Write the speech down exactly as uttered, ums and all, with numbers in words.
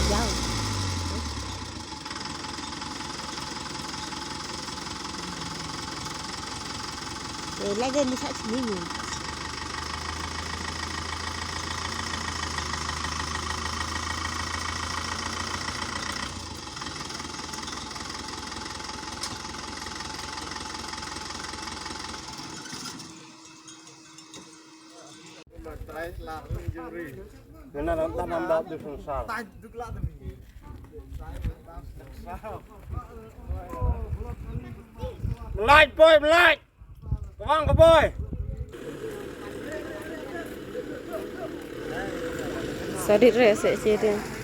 Jauh. Eh, lagi ni sak sini ni. Melait boy, melait. Kawang ka boy. Sa dit re se se de.